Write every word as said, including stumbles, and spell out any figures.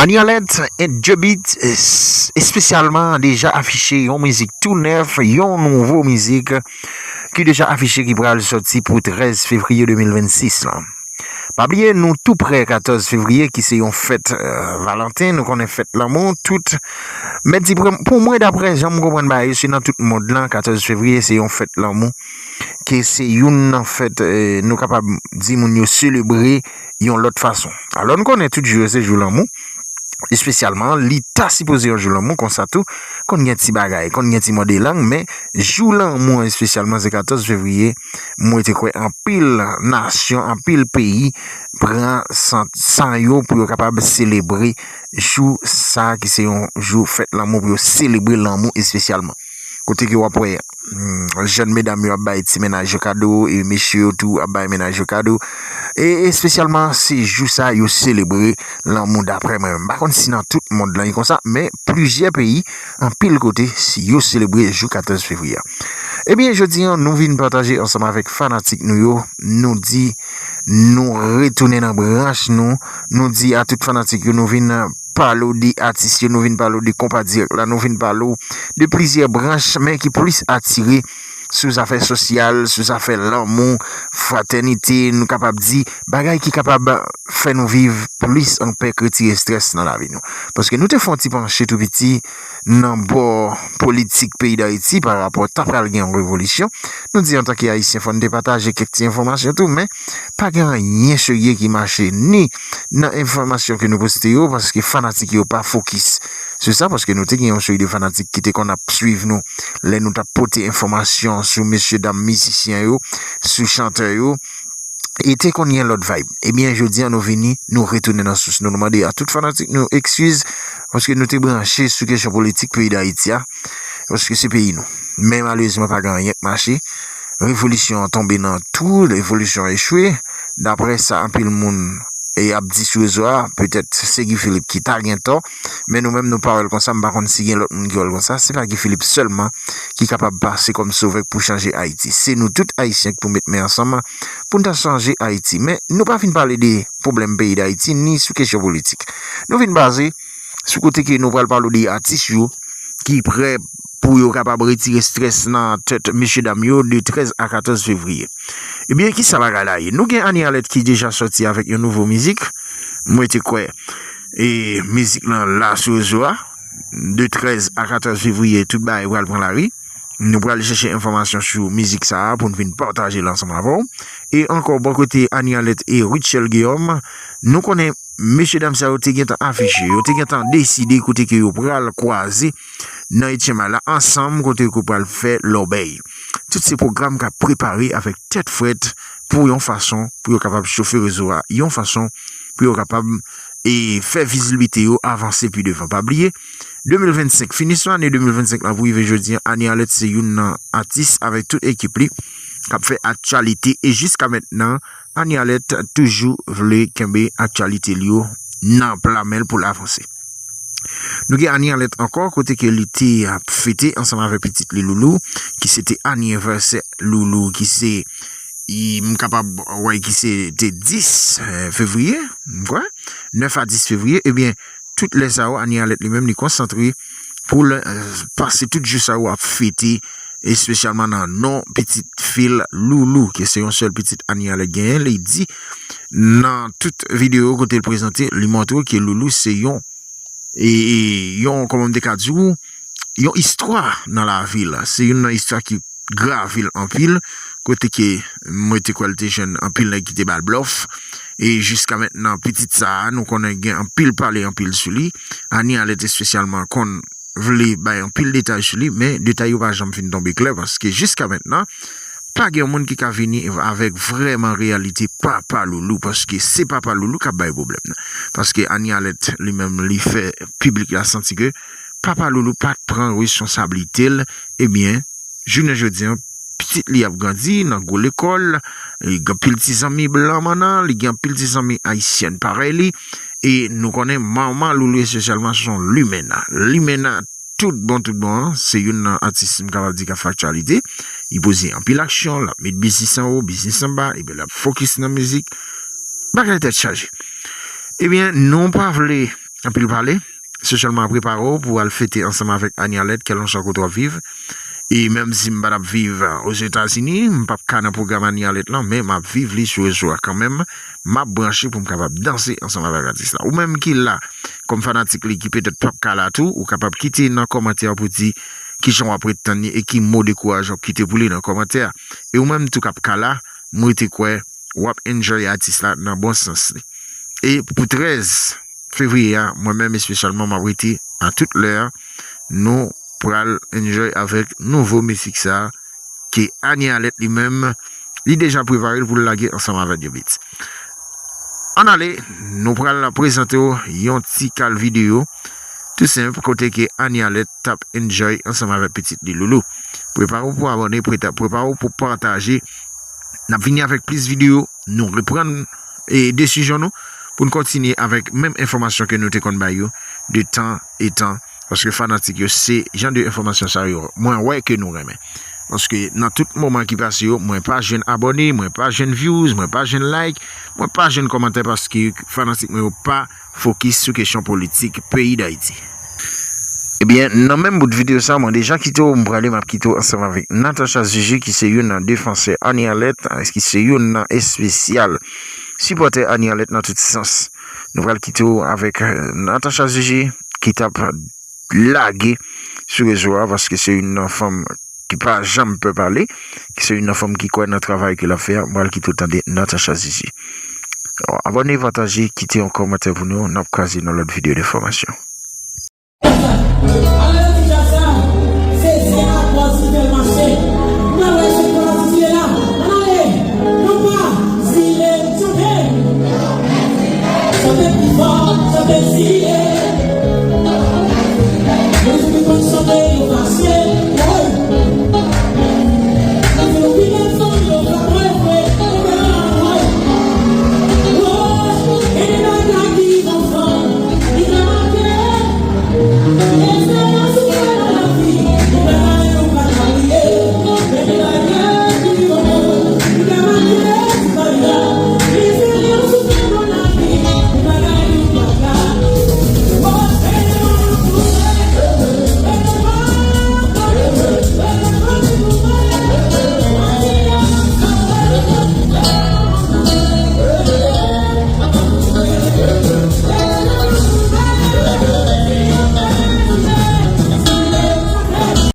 Annie Alerte and Djebit, espesyalman, deja afiche yon mizik tou nèf, yon nouvo mizik ki deja afiche, ki pral sòti pou trèz fevriye de mil vennsis lan. Pa bliye, nou tou prè katòz fevriye, ki se yon fèt, euh, Valanten, nou konnen fèt lanmou, tout. Men di pou mwen, daprè jan m konprann bagay yo, se nan tout mond lan, katòz fevriye se yon fèt lanmou, ke se youn nan fèt, euh, nou kapab di moun yo selebre yon lòt fason. Alò, nou konnen tout jou yo se jou lanmou, espesyalman, li ta sipoze yon jou lanmou konsa tou, konn gen ti bagay, konn gen ti mòde lang, men jou lanmou an espesyalman se katòz fevriye, mwen te kwè anpil nasyon, anpil peyi pran san, san yo pou yo kapab selebre jou sa ki se yon jou fèt lanmou, pou yo selebre lanmou espesyalman. Kote ke w ap wè, hmm, jèn medam yo ap bay ti mennaj yo kado, e mesye yo tou ap bay mennaj yo kado. E espesyalman, se jou sa yo selebre lanmou, daprè mwen menm. M pa konn si nan tout mond lan e konsa, men plizyè peyi, anpil kote, si yo selebre jou katòz fevriye a. Ebyen, jodi an, nou vin pataje ansanm avèk fanatik nou yo, nou di, nou retounen nan branch nou, nou di a tout fanatik yo, nou vin pale w de atis yo, nou vin pale w de konpa dirèk la, nou vin pale w de plizyè branch, men ki plis atire sou zafè sosyal, sou zafè lanmou, fratènite, nou kapab di, bagay ki kapab fè nou viv plis anpè, k retire estrès nan lavi nou. Paske nou te fè yon ti panche tou piti nan bò politik peyi Dayiti pa rapò ta pral gen yon revolisyon. Nou di antanke Ayisyen, fò n te pataje kèk ti enfòmasyon tou, men pa gen anyen serye ki mache ni nan enfòmasyon ke nou poste yo, paske fanatik yo pa fokis sou sa, paske nou te gen yon seri de fanatik ki te konn ap swiv nou lè nou t ap pote enfòmasyon sou mesye dam mizisyen yo, sou chantè yo, e te konn gen lòt vibe. Ebyen, jodi an, nou vini, nou retounen nan sous nou. Nou mande a tout fanatik nou ekskiz, paske nou te branche sou kesyon politik peyi Dayiti a, paske se peyi nou. Men malerezman, pa gen anyen k mache. Revolisyon an tonbe nan twou, revolisyon an echwe. Daprè sa anpil moun e ap di sou rezo a, petèt se Guy Philippe ki ta gen tò, men nou menm nou pa wè l konsa, m pa konn si gen lòt moun ki wè l konsa. Se pa Guy Philippe sèlman ki kapab pase kòm sovè pou chanje Ayiti. Se nou tout Ayisyen ki pou met men ansanm pou n ta chanje Ayiti. Men nou pa vin pale de pwoblèm peyi Dayiti, ni sou kesyon politik. Nou vin baze sou kote ke nou pral pale w de atis yo ki prè pou yo kapab retire estrès nan tèt mesye dam yo de trèz a katòz fevriye. Ebyen, kisa bagay la ye? Nou gen Annie Alerte ki deja sòti avèk yon nouvo mizik. Mwen te kwè, e, mizik lan la sou rezo a. De trèz a katòz fevriye, tout bagay pral pran lari. Nou pral chèche enfòmasyon sou mizik sa a pou n vin pataje l ansanm avè w. E ankò, bò kote Annie Alerte e Rutshelle Guillaume, nou konnen mesye dam sa yo te gentan afiche, yo te gentan deside kote ke yo pral kwaze nan Etchenmay la ansanm, kote yo pral fè lòbèy. Tout se pwogram k ap prepare avèk tèt frèt pou yon fason pou yo kapab chofe rezo a, yon fason pou yo kapab, e, fè vizibilite yo avanse pi devan. Pa bliye, de mil vennsenk, finisman ane de mil vennsenk la pou rive jodi an, Annie Alerte se youn nan atis avèk tout ekip li k ap fè aktyalite e jiska mentnan, Annie Alerte toujou vle kenbe aktyalite li yo nan pla men l pou l avanse. Nou gen Annie Alerte ankò, kote ke li te ap fete ansanm avèk pitit li Loulou, ki se te anivèsè Loulou, ki se, i, m kapab wè ki se te dis, eh, fevriye, m kwè, nèf a dis fevriye, ebyen, tout lè sa yo, Annie Alerte li menm, li konsantre pou l, eh, pase tout jou sa yo ap fete, espesyalman nan non pitit fi l Loulou, ke se yon sèl pitit Annie Alerte genyen, li di nan tout videyo kote l prezante, li montre ke Loulou se yon, e, e, yon, kòman m te ka di w, yon istwa nan lavi l. Se youn nan istwa ki grave l anpil, kote ke mwen te kwè l te jwenn anpil nèg ki te ba l blòf. E jiska mentnan, pitit sa a, nou konnen gen anpil pale, anpil sou li. Annie Alerte espesyalman konn vle bay anpil detay sou li, men detay yo pa janm fin tonbe klè, paske jiska mentnan, pa gen moun ki ka vini avèk vrèman reyalite Papa Loulou, paske se Papa Loulou k ap bay pwoblèm nan. Paske Annie Alerte, li menm, li fè piblik la santi ke Papa Loulou pa t pran responsablite l, ebyen, jounen jodi an, pitit li ap grandi nan gwo lekòl, li gen anpil ti zanmi blan manman l, li gen anpil ti zanmi ayisyèn parèy li, e nou konnen manman Loulou espesyalman se yon limena. Limena tout bon, tout bon, se youn nan atis m kapab di k ap fè aktyalite. Li poze anpil aksyon, l ap met biznis anwo, biznis anba, epi l ap fokis nan mizik. Bagay tèt chaje. Ebyen, nou pa vle anpil pale. Se sèlman prepare w pou al fete ansanm avèk Anie Alerte, kèlkanswa kote w ap viv. E menm si m pa t ap viv Ozetazini, m p ap ka nan pwogram Anie Alerte lan, men m ap viv li sou rezo a kanmenm. M ap branche pou m kapab danse ansanm avèk atis la. Ou menm ki la kòm fanatik li, ki petèt p ap ka la tou, ou kapab kite nan kòmantè pou di kijan w ap ret tann li e ki mo dekourajan w ap kite pou li nan kòmantè a. E ou menm tou k ap ka la, m rete kwè w ap enjoy atis la nan bon sans li. E pou trèz fevriye a, mwen menm espesyalman, m ap rete a tout lè a. Nou pral enjoy avèk nouvo mizik sa a, ke Anie Alerte li menm, li deja prepare l pou l lage ansanm avèk Djobit. Ann ale, nou pral prezante w yon ti kal videyo, tou senp, kote ke Anie Alerte t ap enjoy ansanm avèk pitit li Loulou. Prepare w pou abòne, preta-, prepare w pou pataje. N ap vini avèk plis videyo, nou reprann e desizyon nou pou n kontinye avèk menm enfòmasyon ke nou te konn bay yo de tan e tan, paske fanatik yo, se jan de enfòmasyon sa yo mwen wè ke nou renmen. Paske nan tout moman ki pase yo, mwen pa jwenn abòne, mwen pa jwenn views, mwen pa jwenn like, mwen pa jwenn kòmantè, paske fanatik mwen yo pa fokis sou kesyon politik peyi Dayiti. Ebyen, nan menm bout videyo sa, mwen deja kite w, m prale, m ap kite w ansanm avèk Natacha Zuzu, ki se youn nan defansè Anie Alerte, ki se youn nan espesyal sipòtè Anie Alerte nan tout sans. Nou pral kite w avèk eh, Natacha Zuzu, ki t ap lage sou rezo a, paske se youn nan fanm ki pa janm pè pale, ki se youn nan fanm ki kwè nan travay ke l ap fè a. M pral kite w tande Natacha Zuzu. Abòne, pataje, kite yon kòmantè pou nou, n ap kwaze nan lòt videyo enfòmasyon.